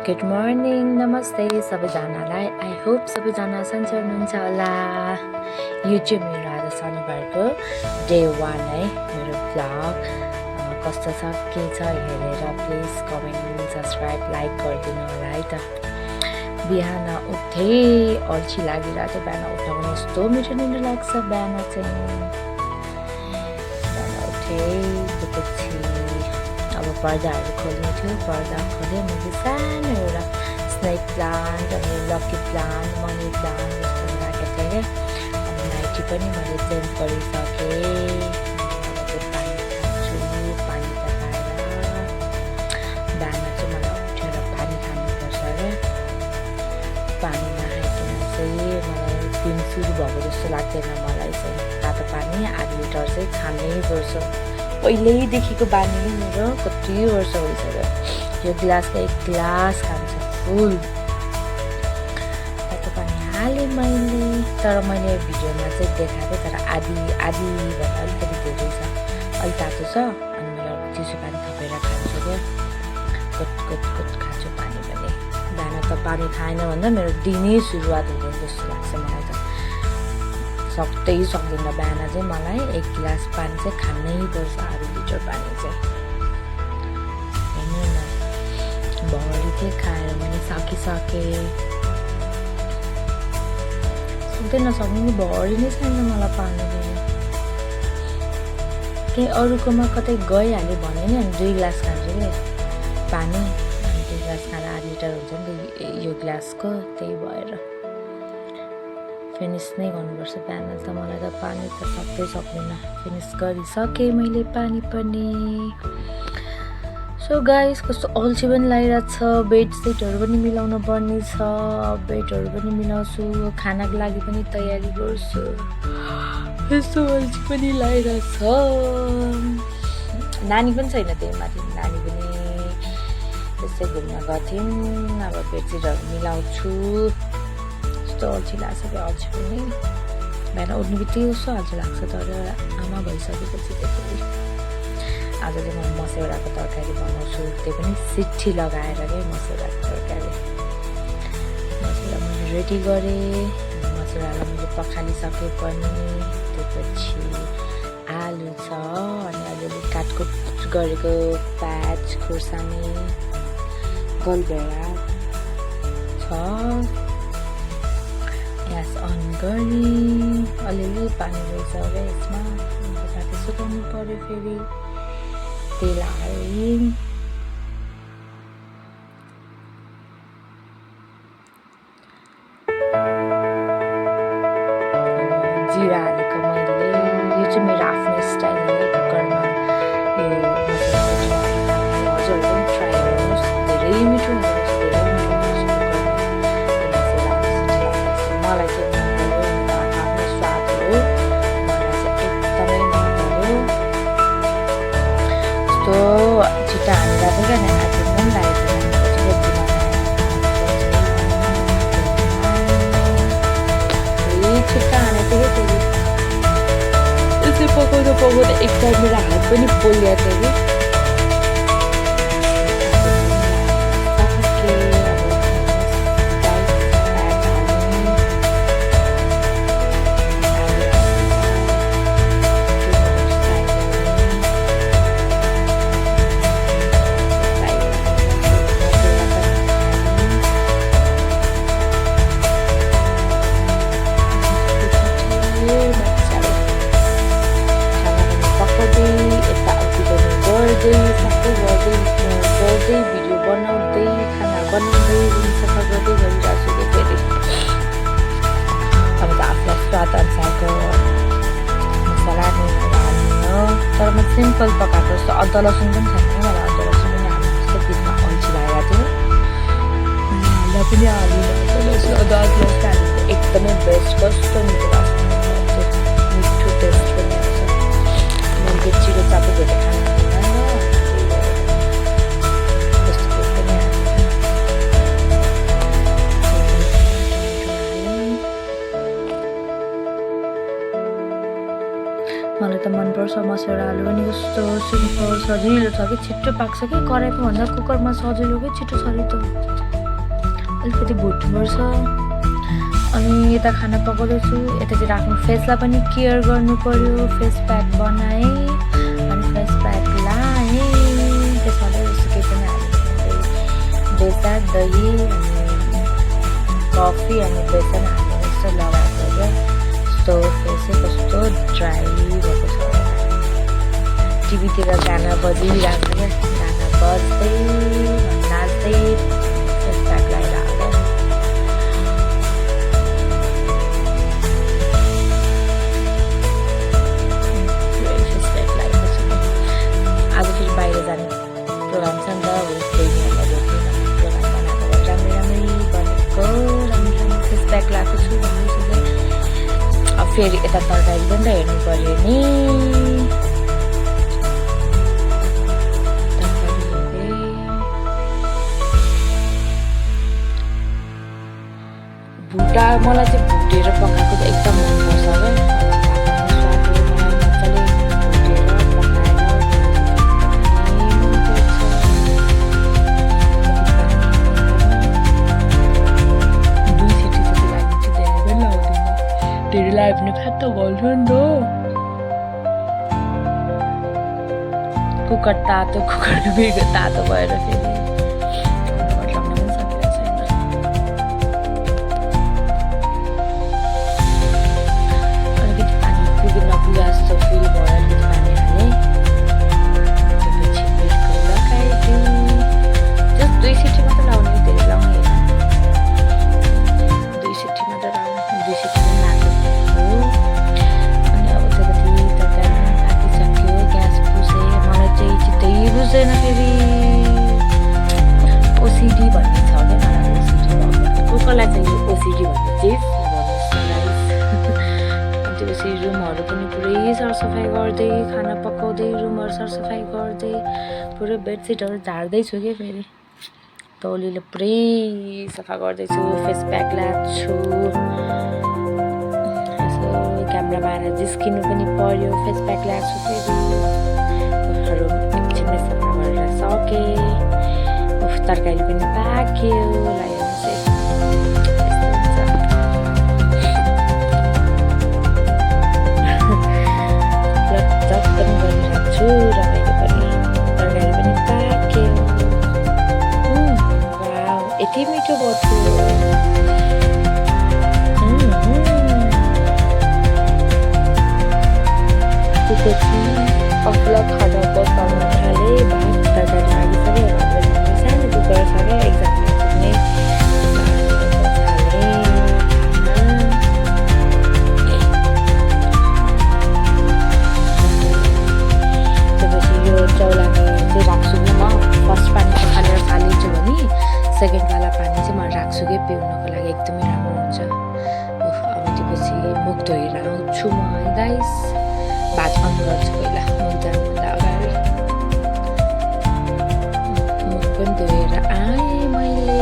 Good morning नमस्ते सबैजनालाई I hope सबैजना सन्चै हुनुहुन्छ होला। यो चाहिँ मेरो आज शनिबारको डे 1 है मेरो भ्लग कस्तो छ के छ हेरेर प्लिज कमेन्ट सब्सक्राइब लाइक गरिदिनु होला है त। बिहान उठे अल्छी लागिरहेको थियो, बिहान उठ्दा पनि यस्तो मिठो निद्रा लाग्छ। बिहान उठे त्यसपछि अब पर्दाहरू खोल्नु थियो, पर्दा खोलेँ। मैले सानो एउटा स्नेक प्लान्ट अनि लकी प्लान्ट मनी प्लान्ट जस्तो राखेको थिएँ क्या। अनि नाइटी पनि मैले चेन्ज गरिसकेँ। पानी खान्छु, पानी पकाएर बिहान चाहिँ मलाई उठेर पानी खानुपर्छ क्या। पानी नखाइकन चाहिँ मलाई दिन सुरु भएको जस्तो लाग्दैन। मलाई चाहिँ तातो पानी आधा लिटर चाहिँ खानै पर्छ। पहिल्यैदेखिको बानी मेरो कति वर्ष भइसक्यो। यो ग्लासको 1 ग्लास खान्छ फुल तातो पानी हालेँ मैले। तर मैले भिडियोमा चाहिँ देखाएको, तर आधी भन्दा अलिकति धेरै छ, अलिक तातो छ। अनि मैले अब चिसो पानी थपेर खान्छु क्या। कट खान्छु पानी पनि। बिहान त पानी खाएन भन्दा मेरो दिनै सुरुवात हुँदैन जस्तो लाग्छ मलाई त। सक्दै सक्दैन बिहान चाहिँ मलाई 1 गिलास पानी चाहिँ खानै पर्छ, आधा लिटर पानी चाहिँ। हेर्नु न भरि चाहिँ खाएर मैले सकिसकेँ। सक्दै नसक्ने नि भरि नै छैन मलाई पानी दिनु। केही अरूकोमा कतै गइहाल्यो भने नि अनि 2 गिलास खान्छु कि पानी। अनि 2 गिलास खाएर आधा लिटर हुन्छ नि त यो ग्लासको, त्यही भएर फिनिस नै गर्नुपर्छ बिहान त। मलाई त पानी त सक्दै सक्दैन। फिनिस गरिसकेँ मैले पानी पनि। सो गाइस कस्तो अल्छी पनि लागिरहेको छ। बेडसिटहरू पनि मिलाउनु पर्ने छ, बेडहरू पनि मिलाउँछु, खानाको लागि पनि तयारी गर्छु। यस्तो अल्छी पनि लागिरहेको छ। नानी पनि छैन त्यही माथि, नानी पनि त्यसै घुम्न गएको थियौँ। अब बेडसिटहरू मिलाउँछु। अल्छी लाग्छ कि अल्छी पनि बिहान उठ्नु बित्तिकै कस्तो अल्छी लाग्छ। तर आमा भइसकेपछि त्यसरी आज चाहिँ म मसेउराको तरकारी बनाउँछु, त्यो पनि सिट्ठी लगाएर क्या। मसेउराको तरकारी मसेउरा मैले रेडी गरेँ। मसेउरालाई मैले पखालिसकेँ पनि। त्यसपछि आलु छ अनि अलिअलि काटकुट गरेको प्याज, खुर्सानी, गलभेडा छ। ग्यास अन गरी अलिअलि पानी रहेछ र यसमा तातो सुकाउनु पऱ्यो। फेरि तेल हालेँ, जिरा हालेको मैले। यो चाहिँ मेरो आफ्नो स्टाइल हो कुकरमा यो हजुरहरू पनि ट्राई गर्नुहोस्। धेरै मिठो हुन्छ, धेरै मिठो हुन्छ मलाई चाहिँ मन पऱ्यो। आफ्नो स्वाद हो, मलाई चाहिँ एकदमै मन पऱ्यो। यस्तो छिट्टा हालेर पनि क्या आज पनि लागेको छिट्टा हानेको थियो। फेरि यसो पकाउँदा एक टाइम मेरो हात पनि पोलिएको थियो कि। गर्दै भिडियो बनाउँदै खाना बनाउँदै रुम सफा गर्दै गरिरहेको छु। फेरि अब त आफूलाई स्वाद अनुसारको मसला हाल्नु हो। तर म सिम्पल पकाएको जस्तो अदुवा लसुन पनि छैन कि मलाई अदुवा लसुन पनि हाल्नु जस्तो बिचमा अल्छी लागेको थियो। हाल्दा पनि हालिनँ अदुवा लसुन हालेको एकदमै बेस्ट। कस्तो मिठो लाग्छ, मिठो टेस्ट पनि आउँछ। मैले छिटो चापो धेरै खानु मलाई त मनपर्छ। मसेउरा आलु पनि कस्तो सिम्पल सजिलो छ कि छिट्टो पाक्छ कि। कराईको भन्दा कुकरमा सजिलो कि छिटो छ नि त। अलिकति भुट्नुपर्छ। अनि यता खाना पकाउँदैछु, यता चाहिँ आफ्नो फेसलाई पनि केयर गर्नु पर्यो। फेस प्याक बनाएँ अनि फेस प्याक लाएँ, त्यसमा चाहिँ केही पनि हालेँ, बेसन, दही अनि कफी अनि बेसन हालेर यस्तो लगाएको क्या। यस्तो फेस चाहिँ कस्तो ड्राई भएको छ। टिभीतिर गाना बजिरहेको छ क्या, गाना बज्दै नाच्दै फेस प्याक लगाएर हाल्यो। फेस प्याक लगाएको छु। आज फेरि बाहिर जाने प्रोग्राम छ नि त, बहिनीहरूलाई भेट्ने प्रोग्राम बनाएको भएर राम्रै बनेको, राम्रो फेस प्याक लगाएको छु भन्दैछु चाहिँ। अब फेरि यता तरकारी पनि त हेर्नु पर्यो नि। भुटा मलाई चाहिँ भुटेर पकाएको चाहिँ एकदम मनपर्छ क्या। धेरै लाग्यो भने फ्यात्त गल्छ नि त। कुकर तातो, कुकर बिर्को तातो भएर फेरि लगाउन पनि सकिरहेको छैन। अलिकति पानी नपुगा जस्तो फेरि भयो, अलिकति पानी हालेँ। त्यसपछि बिर्को लगाइदिउँ। जस्ट 2 सिटी मात्रै लाउने, धेरै लाउने होइन। 2 सिटी मात्रै लाउने, 2 सिटी पनि लाग्यो। अनि अब त्यतापट्टि तरकारी पाकिसक्यो, ग्यास बुझेँ। मलाई चाहिँ चित्तै बुझ्दैन फेरि, ओसिडी भन्ने छ क्या मलाई। ओसिडी को कसलाई चाहिँ यो ओसिडी भन्ने चिज भन्नुहोस् न गाइस। अनि त्यसपछि रुमहरू पनि पुरै सरसफाइ गर्दै, खाना पकाउँदै, रुमहरू सरसफाइ गर्दै, पुरै बेडसिटहरू झार्दैछु क्या। फेरि तौलीले पुरै सफा गर्दैछु, फेस प्याक लाग्छु। यसो क्यामेरामा जिस्किनु पनि पर्यो, फेस प्याक लाग्छु। फेरि रुम एकछिनमै सफा गरेर सकेँ। तरकारी पनि पाक्यो, लाग्यो चाहिँ झट पनि गरिरहेको छु। रमाइलो पनि, तरकारी पनि पाक्यो। वाउ, यति मिठो भयो। त्यसपछि आफूलाई खाना पकाउन थालेँ। भात तरकारी लागिसक्यो, भात बनाउनु सानो कुकर छ क्या, एक्जाममा पुग्ने। त्यसपछि यो चौलामा चाहिँ राख्छु नि म। फर्स्ट पानी पखालेर फालिन्छु भने सेकेन्डवाला पानी चाहिँ म राख्छु कि पिउनको लागि एकदमै राम्रो हुन्छ। अब त्यसपछि मुख धोएर आउँछु म है गाइस। भात अन गर्छु पहिला, मुख जानुभन्दा अगाडि। मुख पनि धोएर आएँ मैले।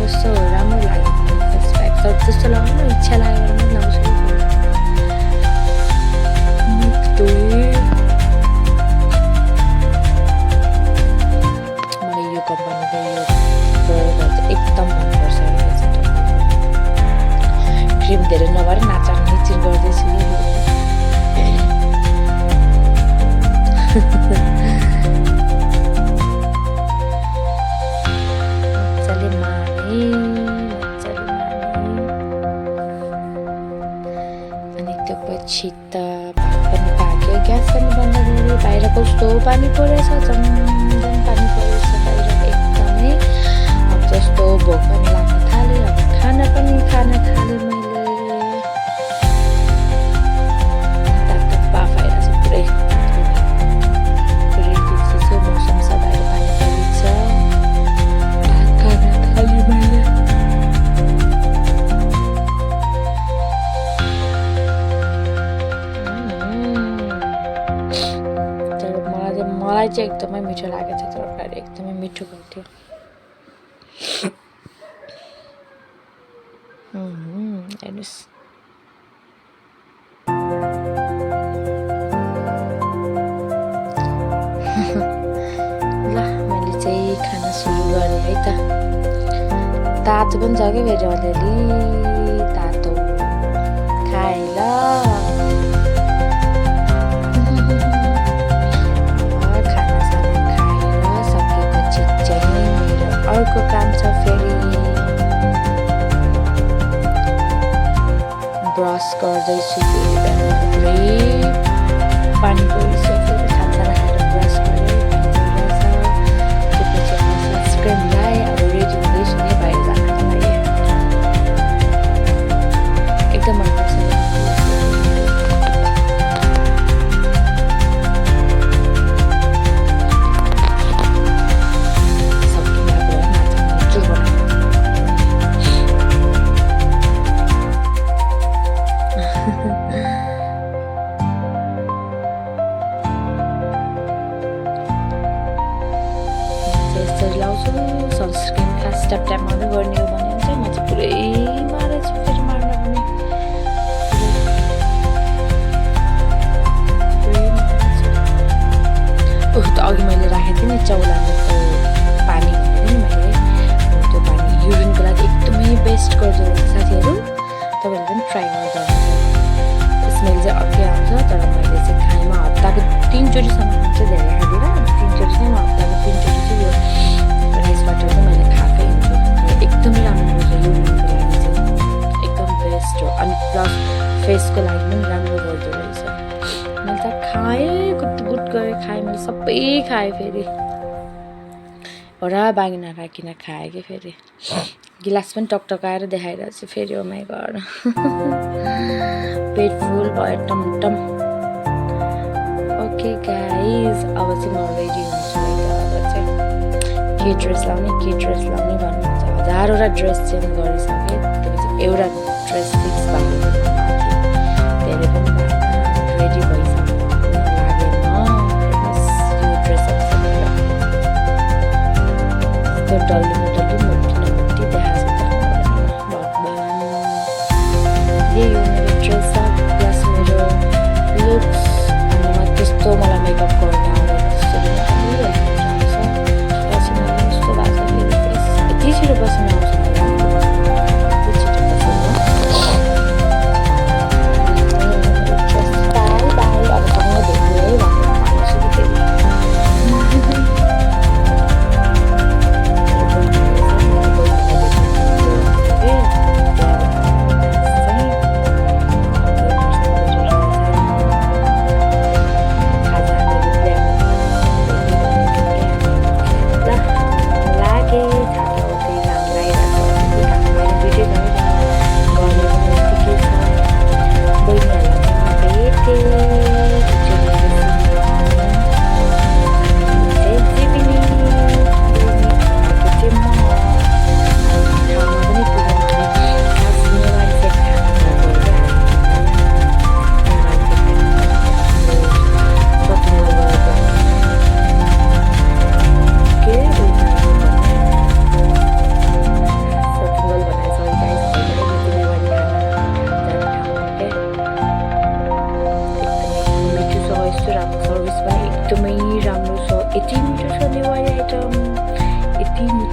कस्तो राम्रो लाग्यो फेस प्याक त, त्यस्तो लगाउनु इच्छा लाग्यो भने लाउँछु। मुख धोएँ। मलाई यो कम्पनीको यो प्रोडक्टहरू चाहिँ एकदम मनपर्छ। क्रिम धेरै नभएर नाचा निचिर गर्दैछु। मजाले मानेँ। अनि त्यसपछि त भात पनि पाक्यो, ग्यास पनि बन्द गऱ्यो। बाहिर कस्तो पानी परेछ, झन् पानी परेछ बाहिर एकदमै। अब जस्तो भोक पनि लाग्न थाल्यो, अब खाना पनि खान थालेँ मैले। मलाई चाहिँ एकदमै मिठो लागेको थियो तरकारी, एकदमै मिठो भएको थियो। हेर्नुहोस् ल, मैले चाहिँ खाना सुरु गरेँ है त। तातो पनि छ कि फेरि अलिअलि तातो खाएँ ल खानासाना खाएर सकेपछि चाहिँ मेरो अर्को काम छ फेरि ब्रस गर्दैछु फेरि पानी परिसक्यो खानासाना खाएर ब्रस गरेँ त्यसपछि सनस्क्रिन लगाएँ अब रेडी हुँदैछु नि बाहिर जानको लागि एकदम मनपर्छ लाउँछु सनस्क्रिन खास ट्याप ट्याप मात्रै गर्ने हो भने चाहिँ म चाहिँ पुरै मारेछु फेरि मार्न पनि त अघि मैले राखेको थिएँ नि चौलाको पानी भनेर नि मैले त्यो पानी युरिनको लागि एकदमै बेस्ट गर्दो रहेछ साथीहरू तपाईँहरूले पनि ट्राई गर्दा हुन्छ स्मेल चाहिँ अर्कै आउँछ तर मैले चाहिँ खाएमा हप्ताको 3 चोटिसम्म चाहिँ धेरै खाँदिनँ 3 चोटिसम्म हप्ताको 3 चोटि चाहिँ यो राइस वाटर चाहिँ मैले खाएकै हुन्छु एकदमै राम्रो रहेछ युरिनको लागि चाहिँ एकदम बेस्ट हो अनि प्लस फेसको लागि पनि राम्रो गर्दो रहेछ मैले त खाएँ गुट गरेँ खाएँ मैले सबै खाएँ फेरि एउटा बाँकी नराखिकन खाएँ कि फेरि गिलास पनि टकटकाएर देखाइरहेको छु फेरि ओ माई गड पेट फुल भयो टमटम ओके गाइज अब चाहिँ म रेडी हुन्छु अब चाहिँ के ड्रेस लाउने भन्नुहुन्छ हजारवटा ड्रेस चेन्ज गरिसकेँ त्यसपछि एउटा ड्रेस फिक्स भएको धेरै पनि भएन रेडी भइसक्यो लागेन यो ड्रेसहरू यस्तो डल्लो मोटी देखाएको छ भगवान् यही हो मेरो ड्रेस प्लस मेरो लुक्स अनि म त्यस्तो मलाई मेकअप गर्न आउँदैन यति छिटो बस्न आउँछ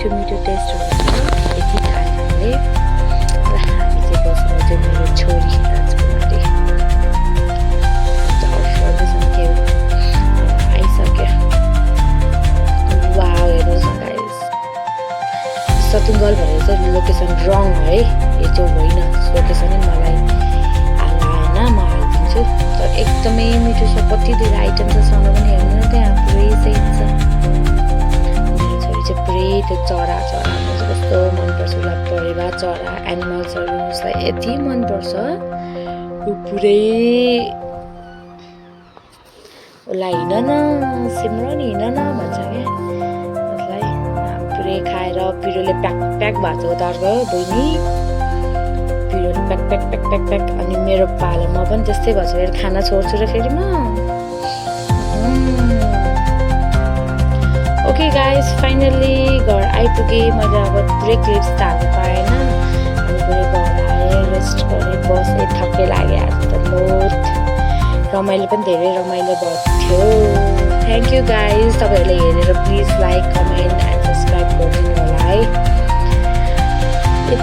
मिठो टेस्ट हुन्छ यति खानाले र हामी चाहिँ बसेर चाहिँ मेरो छोरी राजकुमारी सर्दैछन् के आइसक्यो वाउ हेर्नुहोस् न गाइस सतुङ्गल भनेर चाहिँ लोकेसन रङ है यो चाहिँ होइन लोकेसनै मलाई हाल्न म हालिदिन्छु तर एकदमै मिठो छ कति धेरै आइटम छ सँग पनि हेर्नु न त्यहाँ पुरै सेट छ पुरै त्यो चरा कस्तो मनपर्छ उसलाई परेवा चरा एनिमल्सहरू उसलाई यति मनपर्छ ऊ पुरै उसलाई हिँड न सिमरन हिँड न भन्छ क्या उसलाई पुरै खाएर पिरोले प्याक प्याक भएको छ उतार गयो बहिनी पिरोले pack pack pack pack pack अनि मेरो पालोमा पनि त्यस्तै भएको छ फेरि खाना छोड्छु र फेरि म ओके गाइस फाइनली घर आइपुगेँ मैले अब पुरै क्लिप्स त हाल्नु पाएन अनि पुरै घर आएँ रेस्ट गरेँ बसेँ थकै लाग्यो आज त बहुत रमाइलो पनि धेरै रमाइलो भएको थियो थ्याङ्क यू गाइस तपाईँहरूले हेरेर please like comment and subscribe गरिदिनु होला है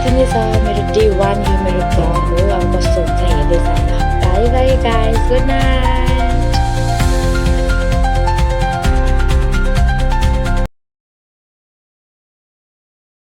यति नै छ मेरो डे 1 यो मेरो भ्लग हो अब कस्तो हुन्छ हेर्दै जानु by by guys good night